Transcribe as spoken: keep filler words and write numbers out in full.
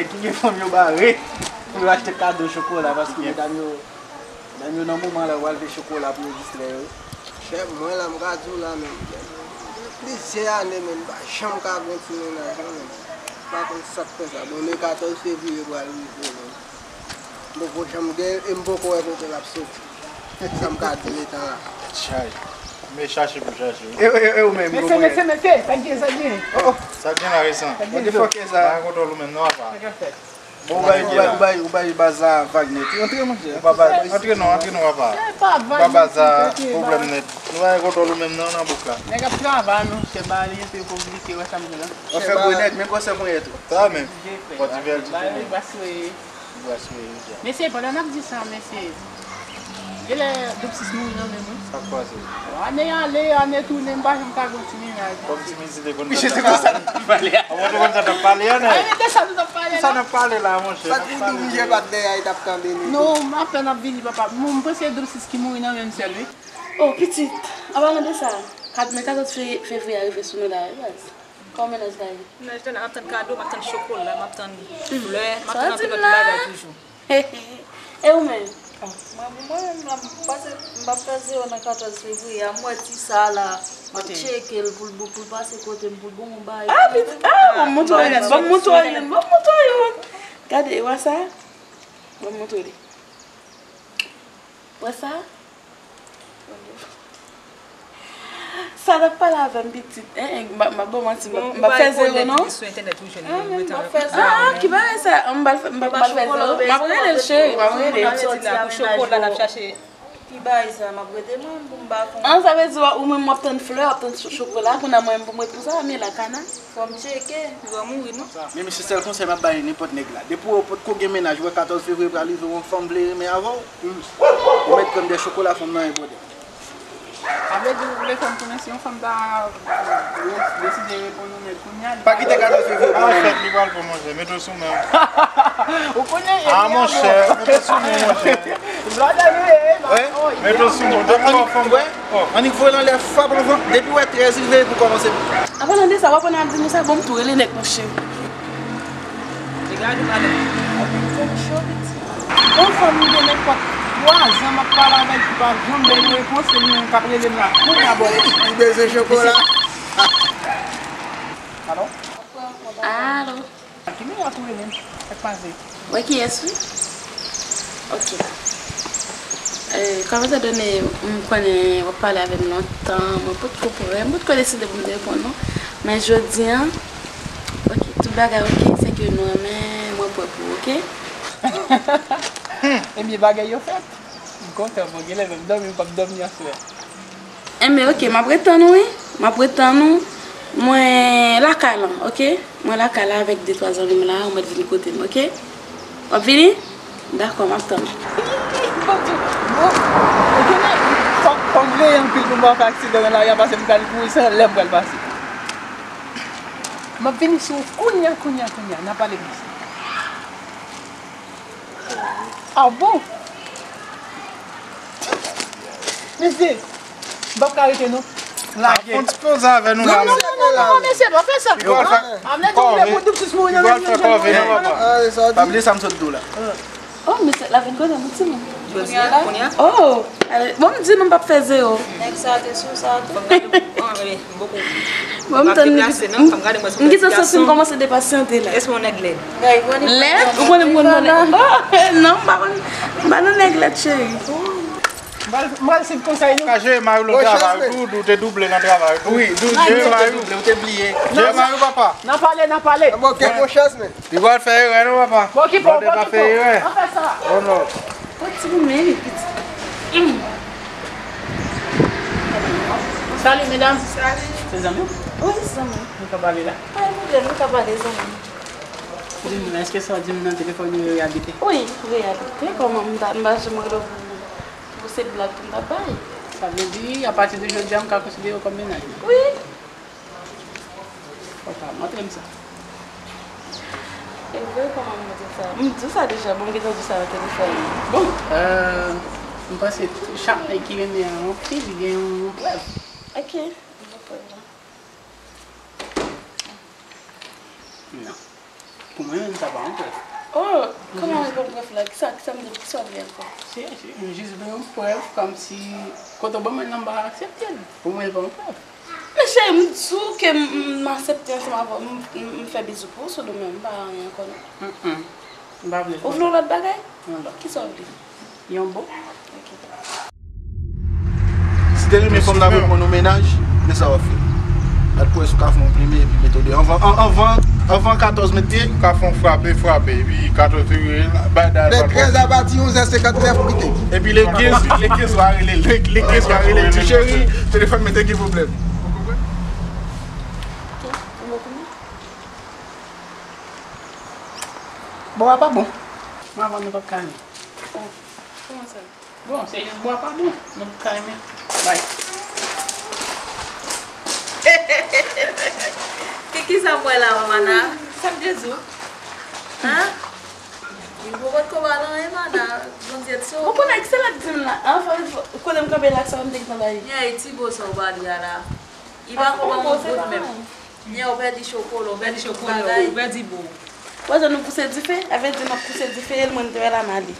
Ki gen fanm yo bare pou yo achte kado chokola, paske medam yo, medam yo nan moman la, yo pral fè chokola pou yo distrè yo. Chèf, mwen la, m ka di w la menm. Depi plizyè ane menm, m pa janm ka gen ti mennaj non menm. M pa konn sa k fè sa. Bon, men katòz fevriye pral rive menm. M poko janm gen, e m poko wè kote l ap soti. Sa m ka di letan la. Chay. Men chache pou chache wi. E, e, e ou menm, mesye, mesye, mesye, sa k gen, sa k gen? Oh, oh. Sa k gen la resan? What the fuck is that? Mwen kontwòl ou menm non, apa. Bon, ou bay, ou bay, ou bay, ou bay baz la vag nèt. Antre, monchè. Ou pa bay, antre non, antre non, apa. Ou pa baz la pwoblèm nèt. Nou bay kontwòl ou menm non, nan bouk la. Nèg ap travay, monchè, ba li enpe konplike, wè sa m di la. Ou fè gwo nèg, men gwosè ponyèt ou. Sa menm. Pòtivèl di tou. Mesye, pandan n ap di sa, mesye, genlè Doub Sis mouri nan men mwen. Sa k pase? Ane ale, ane tounen, m pa janm ka gen yon ti mennaj. Kòmsi misye te konn sa t ap pale a. Kòman te konn sa t ap pale a, nèg? Ay, men de sa nou t ap pale la. Sa n ap pale la, monchè? Sa t pou Doub Sis pa t dèyè a, li t ap tande nou. Non, m apèn ap vini, papa. M, m panse Doub Sis ki mouri nan men m sèl, wi. Oh, pitit, an palan de sa, kat, men katòz fe-, fevriye a rive sou nou la, wi, baz. Kòman mennaj la ye? Mennaj la, m ap tann kado, m ap tann chokola, m ap tann flè, m ap tann anpil lòt bagay toujou. E ou menm? Mwen, mwen menm, m ap pase, m ap fè zewo nan katòz fevriye a, m wè ti sa la, m ap tcheke l pou l, pou l pase kote m, pou l ban m yon bagay. Ah, pitit, ah, ban m montre w youn, ban m montre w youn, ban m montre w youn. Gade, wè sa? Ban m montre w li. Wè sa? Sa t ap pale avè m pitit. En, en, m ap, m ap ba w manti, m ap, m ap fè zewo non. Ah, men m ap fè zewo. Ah, ki bagay sa? M ap, m ap, m ap fè zewo. M ap rele l, cheri, m ap rele l. Pou chokola n ap chache. Ki bagay sa? M ap rete mwen pou m pa fon. Ah, sa vle di ou menm w ap tann flè, w ap tann cho-, chokola, kounye a mwen menm pou m ret pou sa, men la kana. Fò m tcheke, li va mouri non. Men mesye, sèl konsèy m ap bay nenpòt nèg la. Depi w potko gen mennaj, ou wè katòz fevriye pral rive, yon fanm vle renmen avè w, ou mèt pran de chokola, fanm nan enpòtan. Sa vle di ou vle fè m konnen si yon fanm ta deside reponn yon nèg kounye a, li pa kite katòz fevriye pou yon nèg. An fèt, li pral pran manzè, mete w sou men w. Ou konnen, ah, monchè, mete w sou men w, monchè. Blòdè nou ye, wi, mete w sou men w. Depi yon fanm, wè. Oh. Annik voye l anlè fwa pou l van, depi w wè trèz rive, epi w kòmanse. An palan de sa, w ap konn ap di nou sa, bon, m tou rele nèg, monchè. Degaj ou pa nèg. Fè m cho, pitit. Yon fanm m gen nenpòt twa zan m ap pale avè l, ki pa janm bay yon repons, se li menm k ap rele m la. Kounye a, bò. Li bezwen chokola. Alo? Alo? Ki nimewo tou rele m? Sa k pase? Wè kiyès wi? Ok. Euh, kòm etandone m konnen w ap pale avè m lontan, mwen potko prè, mwen potko deside pou m te reponn non. Men jodi a, ok, tout bagay ok, se ke nou renmen, mwen prè pou ou, ok? Ebyen, bagay yo fèt. M kontan, bon, genlè menm dòmi, m p ap dòmi aswè. Enben, ok, m ap ret tann ou, wi. M ap ret tann ou. Mwen lakay lan, ok? Mwen lakay la avèk de twa zanmi m la, ou mèt vin kote m, ok? W ap vini? Dakò, m ap tann ou. Bon, ou konnen, fòk, fòk m veye anpil pou m pa fè aksidan nan lari a, paske m pral kouri san lè m pral pase. M ap vini sou ou kounye a, kounye a, kounye a. N a pale plis. Ah bon? Mesye, m p ap ka rete non. Lage. Fon ti poze avè nou la. Non, non, non, non, non, mesye, pa fè sa. Yo, pa fè. Amnè di ou vle pou Doub Sis mouri nan men nou. Pa bliye sa m sot di w la. Oh, mesye, la vin konnen nou timoun. Kounye a la? Kounye a? Oh, bon, m di nou m p ap fè zewo. Nèg sa te sou sa tou. Bon, m tann li. M gentan santi m kòmanse depasyante la. Èske yon nèg lèd? Lèd? Ou konnen m konn nan nèg. Oh, non, m pa konn. M pa nan nèg lèd, cheri. M pral, m pral suiv konsèy nou. Ka jere mari w nan travay tou, ou te double nan travay tou. Wi, jere mari w. Ou te bliye. Jere mari w, papa. N a pale, n a pale. Bon, ok, bon chans, men. Li pral fè erè non, papa. Bon, ki bon, bon, ki bon. An fè sa. Oh non. Bon, ti moun, men li piti. Salut, mesdames. Salut. Se zanmi w? Wi, se zanmi. Nou ka pale la? Pa gen pwoblèm, nou ka pale, zanmi. Di m, èske sa w di m nan telefòn yo reyalite? Wi, reyalite. Kòman m ta, m pa janm rele w pou, pou se blag pou m ta bay? Sa vle di, apati de jodi a, m ka konsidere w kòm mennaj mwen? Wi. Fò w ta montre m sa. E vre, kòman m montre sa? M di w sa deja, bon, m gentan di w sa nan telefòn. Bon, euh, m panse chak nèg ki renmen anpil, li gen yon prèv. Ok, m pran prèv la. Non. Pou mwen menm, sa pa yon prèv. Oh, kòman li pa yon prèv la? Kisa, kisa m di, kisa w vle ankò? Se, se, m jis vle yon prèv, kòmsi kote w ban mwen nan, m pa aksepte l. Pou mwen, li pa yon prèv. Men cheri, m di w ke m, m, m aksepte ansanm avè w, m, m, m fè bizou pou ou sou do men w, m pa anyen ankò non. Mm, mm. M pa vle. Ou vle yon lòt bagay? Yon lòt. Kisa w vle? Yon bo? Ok. Si te renmen fanm nan reponn ou mennaj, men sa w ap fè. Al kwè si w ka fè yon plimen epi mete w deyò. Anvan, an- anvan, anvan katòz mèt pye. Ou ka fè yon frape, frape, epi katòz fevriye, bay dal. De trèz a pati onz è senkantnèf, ou kite. Epi legliz, legliz va rele, leg- legliz va rele, ti cheri, telefòn mwen te gen pwoblèm. Ou konprann? Bon, a pa bon. Mwen avan nou p ap ka renmen. Oh, kòman sa? Bon, se jis bwa pa bon. Nou ka renmen. Bay. Ki, ki sa m wè la, Mana? Sa m te di w? Hein? Li poko t ko ba nan anyen, Mana. Bondye t sove. Ou konnen ki se la k di m la? Anfen, kote m kanpe la, sa m te gentan bay. Nye, ti bo sa w ba li a la. Li pa ko ba m yon goud menm. Nye, ou pèdi chokola, ou pèdi tout bagay. Ou pèdi bo. Wè jan nou pouse dife? Sa vle di m ap pouse dife, e l mwen m te wè la m ale.